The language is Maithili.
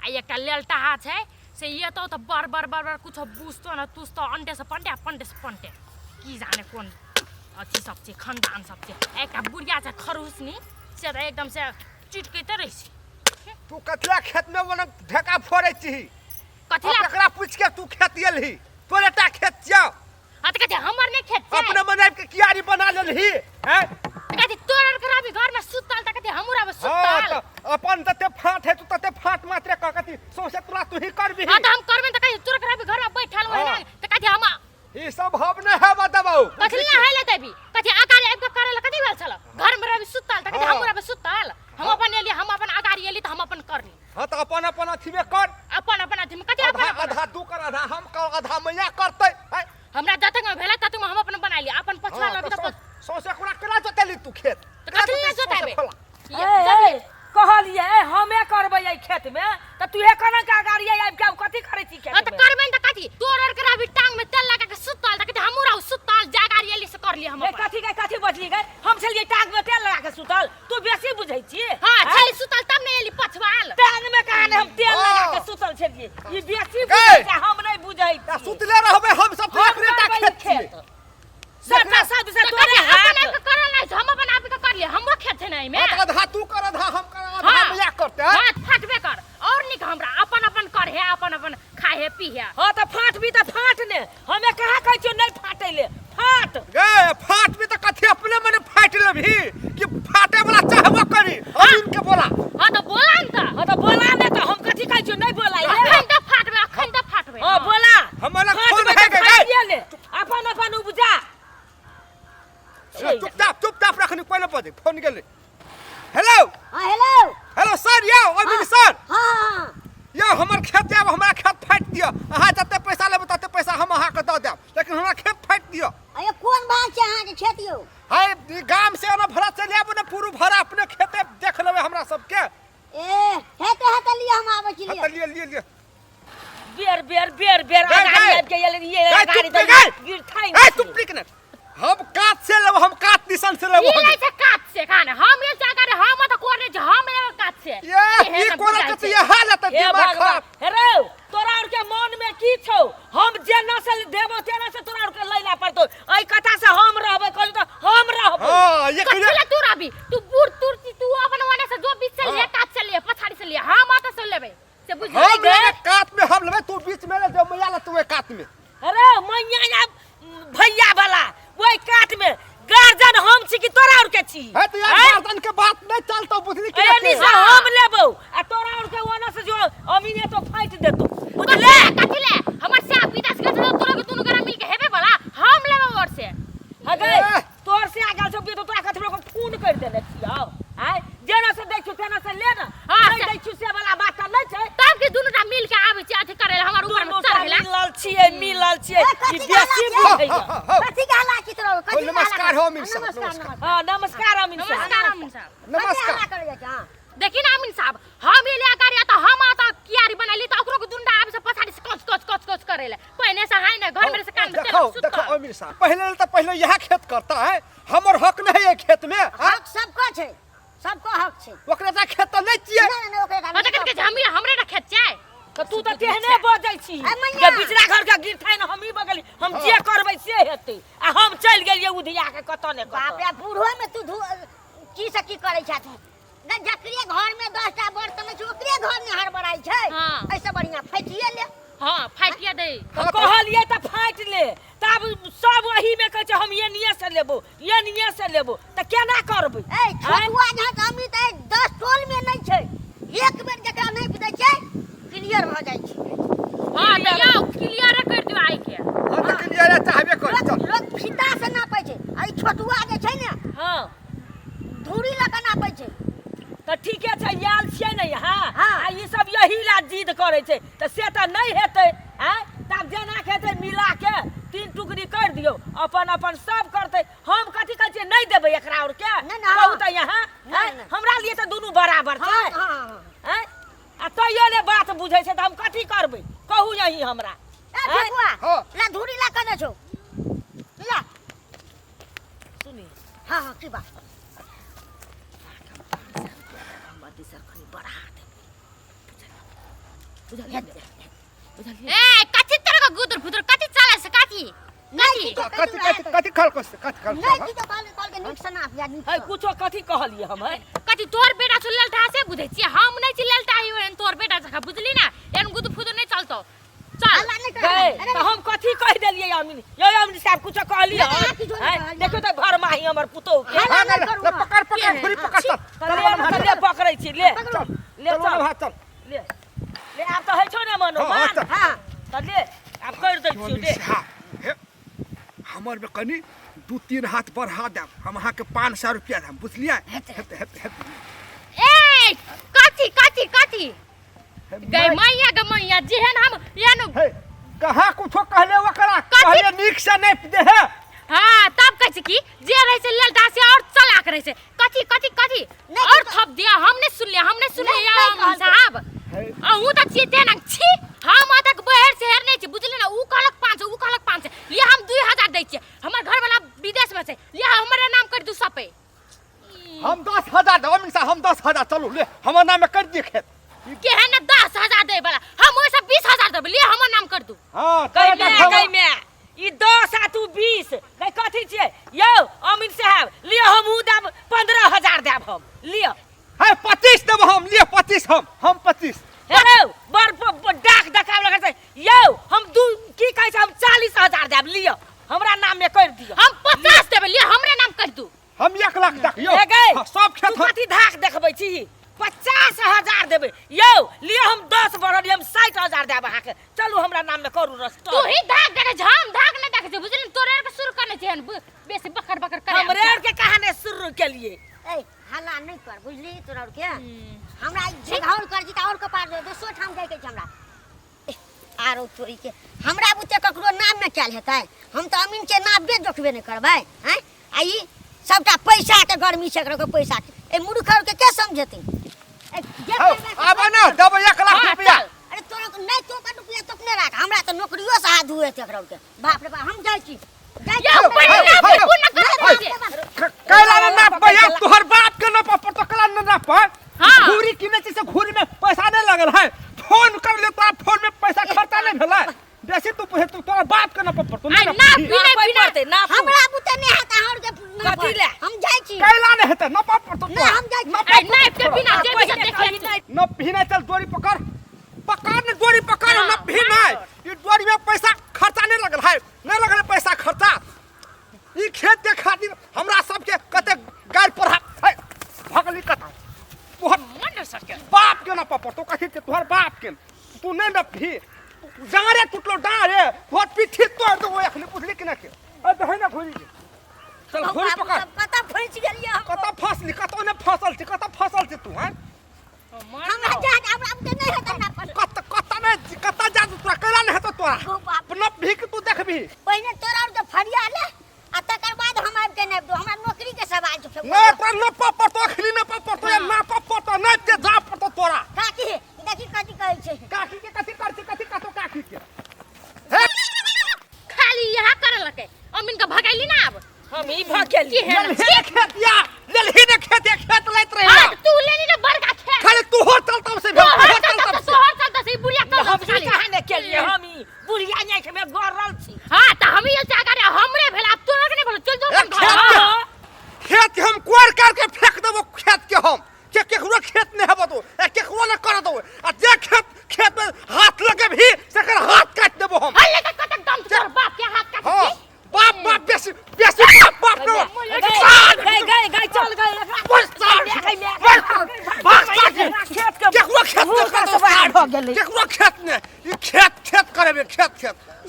आ एकटा लेलटाहा छै से एतौ तऽ बड़ बड़ बड़ बड़ कुछो बुझतो न तुझतो, अंटे से पंटे आ पंटे से पंटे, की जाने कोन अथी सब छै, खानदान सब छै। आ एकटा बुढ़िया छै खरहुसनी, से तऽ एकदम से चिटकैते रहै छै। तू कथिला खेत में वन ढेका फोड़ै छी? कथिला? ककरा पूछ के तू खेत एलही? तोरे टा खेत छियौ? हाँ तऽ कथी हमर नहि खेत छै? अपने मन आबि के कियारी बना लेलही हैं? तऽ कथी तोर आर के रहबी घर में सुतल तऽ कथी हमहूँ रहबै हाँ सुतल? तऽ अपन तते फाट है तू तते फाट मात्रे कह कथी सौंसे तोरा तू ही करबिही। हाँ तऽ हम करबै तऽ कथी तोर के रहबी घर में बैठल हाँ। ओहिना तऽ कथी हम ई सब हम नहि हेबऽ देबौ। कथी ला है ले देबी? कथी अगाड़ी आबि के करे ला कथी भेल छल? घर में रहबी सुतल तऽ कथी हाँ। हमहूँ रहबै सुतल? हम अपन एली, हम अपन अगाड़ी एली तऽ हम अपन करली। हाँ तऽ अपन अपन अथी में कर। अपन अपन अथी में कथी? अपन आधा अपन आधा तू कर, आधा हम कर, आधा मैया करतै हैं? हमरा जतेक में भेलै ततेक में हम अपन बना ली, अपन पछुआ हाँ, लबी तऽ तऽ सौंसे कोना केना जोतेली तू खेत? तऽ कथी केना ले जोतेली सौंसे जोतेबै? खोला? ए, ए, कहलिए हमे करबै एहि खेत में तऽ तूहे कोना के अगाड़ी आबि के कथी करै छी हाँ खेत तऽ में? करबै ने तऽ कथी तोर आर के रहबी टांग में तेल लगा के सुतल तऽ कथी हमहूँ रहू सुतल? जागारी एली से करली हम ए, अपन। कथी के कथी बजली गए? हम छलियै टांग में तेल लगा के सुतल? तू बेसी बुझै छी। हाँ आँय? छली सुतल तब ने एली पछवाल। टांग में कहाँ ने हम तेल लगा के हाँ। सुतल छलियै? ई बेसी गै। बुझै छै, हम नहि बुझै तऽ छी। सुतले रहबै हम सब तऽ हम एकरे टा करबै ई खेत छियै। खेत सबटा सब से तऽ तोरे कथी अपन हाथ आबि के करल नहि छै? हम अपन आबि के करली, हमरो खेत छै ने एहिमे। हाँ, तऽ आधा तू कर, आधा हम कर, आधा हाँ। मैया करतै हैं? हाँ फाटबे कर और निक, हमरा अपन अपन कर है, अपन अपन खाए है पी है। हाँ तऽ फाट भी तऽ फाट ने, हमे कहाँ कहै छियौ नहि फाटै ले, फाट। गे फाट भी तऽ कथी अपने मने फाटि लेबही कि फाटे वाला चाहबो करी? अमीन के बोला। हाँ तऽ बोला ने तऽ। हाँ तऽ बोला ने तऽ, हम कथी कहै छियौ नहि बोला ले। अखन तऽ फाटबे, अखन तऽ फाटबे। हाँ बोला। हमर लग फाटबै फोन तऽ है गे, गे। फाटिए ले, अपन अपन उपजा। चुपचाप चुपचाप रखनी, पहिले बजे फोन गेलै। हेलो। हाँ हेलो। हेलो सर, यौ अमीन सर। हाँ हाँ। यौ हमर खेत आयब, हमरा खेत फाटि दिअ। अहाँ जते पैसा लेबै तते पैसा हम अहाँके दऽ देब, लेकिन हमरा खेत फाटि दिअ। अरे कोन बात छै अहाँके खेत यौ? है ई गाम से एना भरा चलि आबू ने, पूरू भरा अपने खेते देख लेबै हमरा सबके। ए हेते हेते लिअ, हम आबै छी। हाँ लिअ तऽ लिअ लिअ लिअ। बेर बेर बेर बेर गै, अगाड़ी गै। आबि के एलै ये गै, अगाड़ी चुप गै। गिरथाइ ए तुम प्लिक ने, हम कात से लेब, हम कात दिसन से लेब। ई लै छै कात से खाने, हम ये जागा रे, हम तऽ कोने छै, हम एबै कात से। ये एहे ई ने कोना बुझाइ के छै। ये हालत हे दिमाग भगवान खराब। हे रौ, तोरा और के मन में की छौ? हम जेना से देबो तेना से तोरा और के लैला पड़तो। एहि कथा से हम रहबै कहली तऽ हम रहबै। हां ये कथी ला तू रहबी? तू बूढ़ तुर छी, तू अपन ओने से जो बीच से हाँ। ले, कात से ले, पछाड़ी से ले, हम अतऽ से लेबै से बुझ। हम लेबै कात में, हम लेबै, तू बीच में ले, जो मैया ले तू कात में। अरे मैया या भैया वाला ओहि कात में गार्जन हम छी कि तोरा और के छी? है तो यार आँय? गार्जन के बात नहीं चलतो, बुझली कि ए नहीं? निशा हम लेबौ आ तोरा और के ओना से जो अमीने तो फाटि देतो, बुझले? कथी ले हमर से विदेश गेल छलो, तोरा के दुनू गोरा मिल के हेबे वाला, हम लेबै और से। हँ गै, ए। तोर से आगल छौ तो तोरा कथी लोग खून कर देने छियौ? आँय, जेना से दै छियौ तेना से ले ने। हाँ, नहि से- दै छियौ से वाला बात तऽ नहि छै। तब के दुनू टा मिल के आबै छै अथी करे ला, हमर ऊपर में दुनू टा चढ़ेला। मिलल छियै, मिलल छियै। ए, ई कथी के बेसी हल्ला छै? बुझैया। हाँ, हाँ। कथी के हल्ला चित रहो? कथी के हल्ला नमस्कार करै? हो अमीन साहब, नमस्कार। नमस्कार। नमस्कार। हाँ नमस्कार अमीन साहब। नमस्कार अमीन साहब। कथी हल्ला नमस्कार। करै जाइ छै? हाँ देखी ना अमीन साहब, हम एले अगाड़ी त हम आता कियारी बनैली त ओकरो के दुंडा आबे से पछाड़ी से कच कच कच कच करेले, पहिने से हाय ने घर में से कान में तेल देखो सुतल। देखो अमीर साहब, पहले तो पहले यहाँ खेत करता है, हमर हक नहीं है खेत में, हाँ? हक सबको छै, सबको हक छै। ओकरा टा खेत तऽ नहि छियै। नहि नहि, ओकरे हाँ, तऽ कथी हम हमरे ना खेत छै? तऽ तू तऽ तेहने बजै छी ए, मैया। जे बिचरा घर के गिरथाइ ने हमही बगली, हम जे करबै से हेतै आ हम चलि गेलियै उधिया के कतऽ ने बाप कतऽ। रे, बूढ़ो में तू धू की से की करै छा तू? ने जकरे घर में 10टा बर्तन छै ओकरे घर में हड़बड़ाइ छै। हाँ। ऐसे बढ़िया फाटिए ले। हाँ फाटिए दे। तऽ कहलियै तऽ फाटि ले, तब सब ओही में कहै छै हम एनिये से लेबो एनिये से लेबो, तऽ केना करबै? ए छोटुआ झा के अमित ए 10 टोल में नहीं छै, एक बेर जकरा नहीं दै छै क्लियर भऽ जाइ छै। हाँ तऽ यौ क्लियर कर दियौ आइ के। हाँ तऽ क्लियर चाहबे कर। लोक चल। लोक फीता से नापै छै आ ई छोटुआ जे छै ने हाँ धूरी लऽ कऽ नापै छै। तऽ ठीके छै, आयल छियै ने यहाँ। हाँ। आ ई सब यही ला जिद करै छै तऽ से तऽ नहि हेतै। आँय, तब जेना के हेतै मिला के 3 टुकड़ी कर दियौ, अपन अपन सब करतै। हम कथी कहै छियै नहि देबै एकरा और के। नहि, नहि, कहू हाँ। तऽ यहाँ नहि, आँय, नहि। हमरा लिए तऽ दुनू बराबर हाँ छै। हाँ हाँ। आँय, आ तैयो ने बात बुझै छै तऽ हम कथी करबै कहू यही हमरा? ए आँय? ठेकुआ हाँ। ला धूरी ला कने छौ ला। सुनी। हाँ हाँ की बात? हमर दिसर कनी बढ़ा देबै। बुझलियै ने? बुझलियै ए कथी तरह के गुदर फुदर कथी चलै से कथी नहि कथी किछो कथी कथी कथी खल कथी कथी खल नहि किछो कहल कहल नीक से नाप या नीक है से। कुछो कथी कहलियै हम है कथी तोर बेटा छौ ललटा से बुझै छियै हम नहि छी ललटा ही एहन तोर बेटा जकाँ बुझली ना एहन गुदर फुदर नहि चलतौ चल हल्ला नहि कर गए अरे तऽ हम कथी कहि देलियै अमीन यौ अमीन साहब कुछो कहलियै नहि, अहाँ किछो नहि हैं? कहलियै। देखियौ तऽ भरमाही हमर पुतोहु के हल्ला हाँ, नहि ले, करू ले, अहाँ। पकड़ पकड़ के? घुरी पकड़ चल तऽ चल ले वाला तऽ भात ले पकड़ै छी ले चल ले चल वाला चल भात चल ले ले आब तऽ होइ छौ ने मनो हाँ, हाँ, मान चल। हाँ तऽ ले आब करि दै छियौ ले हाँ, हे, हमर में कनी 2-3 हाथ बढ़ा देब हम अहाँके 500 रुपया देब बुझलियै हेतै। हेतै हेतै हेतै ए कथी कथी कथी हे, गै मैया गे मैया जेहन हम एहन हे कहाँ कुछो कहले ओकरा कथी? कहले नीक से नहीं दे हे हाँ तब कहै छै कि जे रहै छै ललटा से और चलाक रहै छै कथी कथी कथी नहि और किछो- थप दिया हम नहीं सुनलियै हम नहीं सुनलियै नहि, नहि अमीन कहलकै। साहब हे। अहूँ तऽ छियै तेना छी हम अतक बहर शहर नहीं छी बुझलियै ना ऊ कहलक 500 ऊ कहलक 500 लिअ हम 2000 दै छियै हमर घरवाला विदेश में छै लिअ हमरे नाम कर दू सपे हम 10,000 देब अमीन साहब हम 10,000 चलू ले हमर नाम में कर दिए खेत केहन ने 10,000 दै वाला हम ओहिसँ 20,000 देबै लिअ हमर नाम कर दू हाँ गै तोरा माय देखब। गै माय ई 10 आ तू 20 गै कथी छियै यौ अमीन साहब लिअ हमहूँ देब 15,000 देब हम लिअ है 25 देब हम लिए 25 हम 25 हे रौ बड़ डाक देखाब लगै छै यौ हम दू की कहै छै हम 40,000 देब लिअ हमरा नाम में कर दिअ हम 50 देबै लिअ हमरे नाम कर दू हम 1 लाख तक यौ हे गै हाँ, सब खेत तू कथी धाक देखबै छी 50,000 देबै यौ लिअ हम 10 बढ़ल हम 60,000 देब अहाँके चलू हमरा नाम में करू रजिस्टर तू ही धाक देखे छै हम धाक नहि देखै छै बुझली ने तोरे आरके शुरू करने छै बेसी बकर बकर करे हमरे आर के कहानी शुरू केलिए ए हल्ला नहि कर बुझली तोरा आर के हमरा झगौर कर छी तऽ आओर कपार दे दोसरो ठाम जाइके छै हमरा आरो तोरी के हमरा बुते ककरो नाम में कयल हेतै हम तऽ अमीन के नापबे जोखबे नहि करबै आँय आ ई सबटा पैसा के गर्मी छै एकरो के पैसा के ए मूर्ख आर के के समझेतै ए, जे हौ, करबै से आब ना देबै 1 लाख हाँ, रुपया चल। अरे तोरा नहीं तो का रुपया तो अपने राख हमरा तो नौकरियो से हाथ धोए थे एकरा के बाप रे बाप हम जाइ छी जाइ छी। यौ, पहिने हौ, नाप, हौ, कोन ना हौ, करबै छै? कैला ने नाप भैया तोहर बाप के नाप पर तो कला ने नाप हाँ। घूरी किने छी से घूरी में पैसा नहीं लगल है फोन कर ले तोरा फोन में पैसा खर्चा नहीं भेलै बेसी तू पूछे तू तोरा बाप के नाप पर तो आइ नहीं नाप नाप बिना नापै बिना पड़तै नापू हमरा बुते नहीं हाथ अहाँ के नाप कथी ले? हम जाइ छी कैला नहीं हेतै नाप पर तो नहीं, हम जाइ छी। नाप आइ नाप के बिना जे पहिने भी कही देखे नहि। न पीने चल डोरी पकड़ पकड़ ने डोरी पकड़ हाँ, न पीने ई डोरी में पैसा खर्चा नहीं लगल है नहीं लगल है पैसा खर्चा ई खेत के खातिर हमरा सबके कते गाय पढ़ा है भगली कता तोहर मन सके बाप के ना पकड़ तो कथी के तोहर बाप के तू नहीं न पी डाँरे टूटलो डाँरे तोहर पीठी तोड़ दो एखनी बुझली कि ना के अरे दही ना घोरी के चल घोरी बाबू पकड़ सब कतऽ फँसि गेलियै हम कतऽ फसली कतऽ ने फसल छी कतऽ फसल छी तू हैं हमरा जा हमरा बुते नहीं हेतै नापल कत कत ने कत जा तोरा कैला ने हेतौ तोरा गो बाप। न भीख तू देखबी पहिने तोरा आर के फरिया ले आ तकर बाद हम आबि के नापि दो हमरा नौकरी के सवाल छै फेर नहीं तोरा न पप तो अखनी न पप तो ना पप तो नहीं ते जा पड़तो तोरा काकी देखी कथी कहै छै काकी के कथी कर छी कथी कतो काकी के खाली यहाँ करे लके अमीन के भगैली ना आब हम ई भकेली की है लेलही ने खेत या लेलही ने खेत या खेत लैत रहे हाँ, तू लेली ना बड़का खेत खाली तू हो चलता से भेल तोहर तू हो चलता चलता से से तोहर चलता से ई बुढ़िया चलता हम से ई खाली। कहाँ ने केलिए हम ई बुढ़िया आँखि में गड़ल छी हाँ त हम ई अगर हमरे भेल आब तोरा के नहीं भेल चल जो ए, अपन घर। खेत के हाँ। खेत के हम कोर करके फेंक देबो खेत के हम के केकरो खेत नहीं हेबो दो ए केकरो न कर दो आ जे खेत खेत में हाथ लगे भी सेकर हाथ काट देबो हम हल्ले का कतक दम तोर बाप के हाथ काट हाँ दी बाप बाप बेसी बेसी बाप बाप नो गए गए गए चल गए खेत के केकरो खेत भूखा से बाहर भऽ गेलै केकरो खेत ने ई खेत खेत करेबे खेत खेत